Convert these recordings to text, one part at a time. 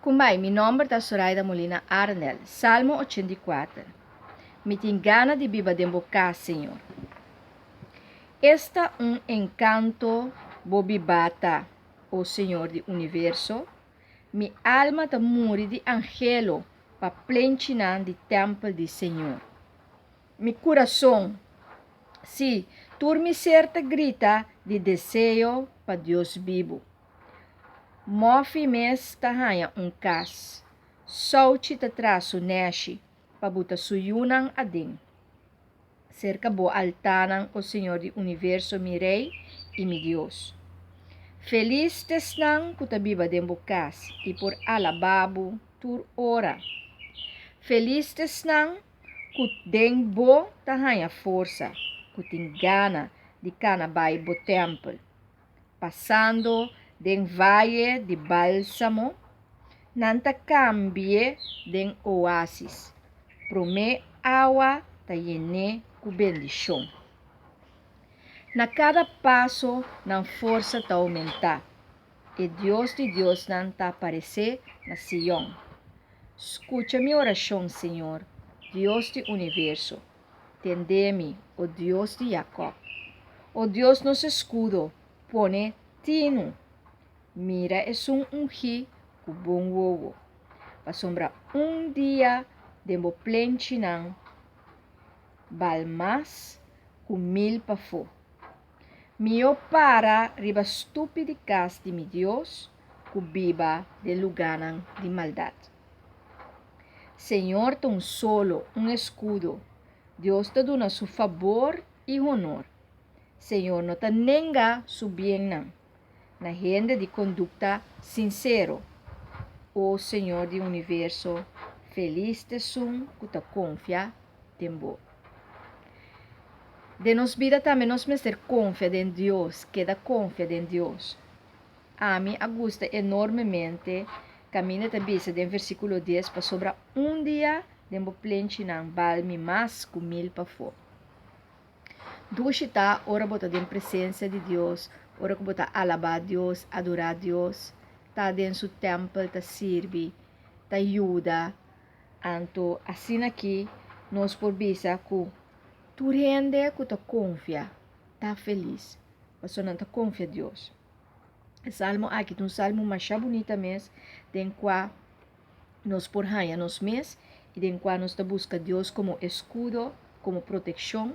Kumbai, mi nòmber ta Soraida Molina Arnel. Salmo 84. Mi tin gana di biba den bo kas, Señor. Esta un enkanto bo bibá ta, o Señor di universo! Mi alma ta muri di anhelo pa plenchinan di tèmpel di Señor. Mi kurason, sí, tur mi ser ta grita di deseo pa Dios bibu. Mòfi mes ta haña un kas. Souchi ta traha su nèshi pa buta su yunan aden. Serka bo altánan, o Señor di universo, mi Rei i mi Dios. Felis ta esnan ku ta biba den bo kas i por alabá bo tur ora. Felis ta esnan ku den bo ta haña forsa, ku tin gana di kana bai bo tèmpel. Pasando den vaye di bálsamo, nan ta kambi'é den oásis. Promé awa ta yen'é ku bendishon. Na kada paso nan forsa ta oumentá. E Dios di diosnan ta aparesé na Sion. Skucha mi orashon, Señor, Dios di universo. Tende mi, o Dios di Jakòb. O Dios nos eskudo, pone tinu. Mira esun ungí ku bon wowo. Pasobra un dia den bo plenchinan bal mas ku mil pafó. Mihó para riba stupi di kas di mi Dios ku biba den lugánan di maldat. Señor ta un solo, un eskudo. Dios ta duna su fabor i honor. Señor no ta nenga su biennan na hende di kondukta sinsero. O Señor di universo, felis ta esun ku ta konfia den bo. Den nos bida tambe nos mester konfia den Dios, keda konfia den Dios. Ami a gusta enormemente kaminda ta bisa den versíkulo dies pasobra un dia den bo plenchinan bal mi mas ku mil pafó. Dushi ta ora bo ta den presensia di Dios, ora ku bo ta alabá Dios, adorá Dios, ta den su tèmpel ta sirbi, ta yuda. Anto asina aki nos por bisa ku tur hende ku ta konfia ta felis, pasobra nan ta konfia Dios. E salmo aki ta un salmo masha bunita mes den kua nos por haña nos mes i den kua nos ta buska Dios komo eskudo, komo protekshon.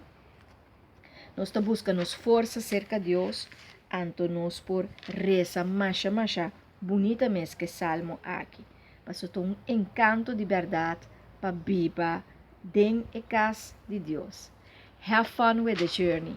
Nos ta buska nos forsa serka Dios, anto nos por resa masha masha bunita mes ku e salmo aki. Pasobra ta un enkanto di bèrdat pa biba den e kas di Dios. Have fun with the journey!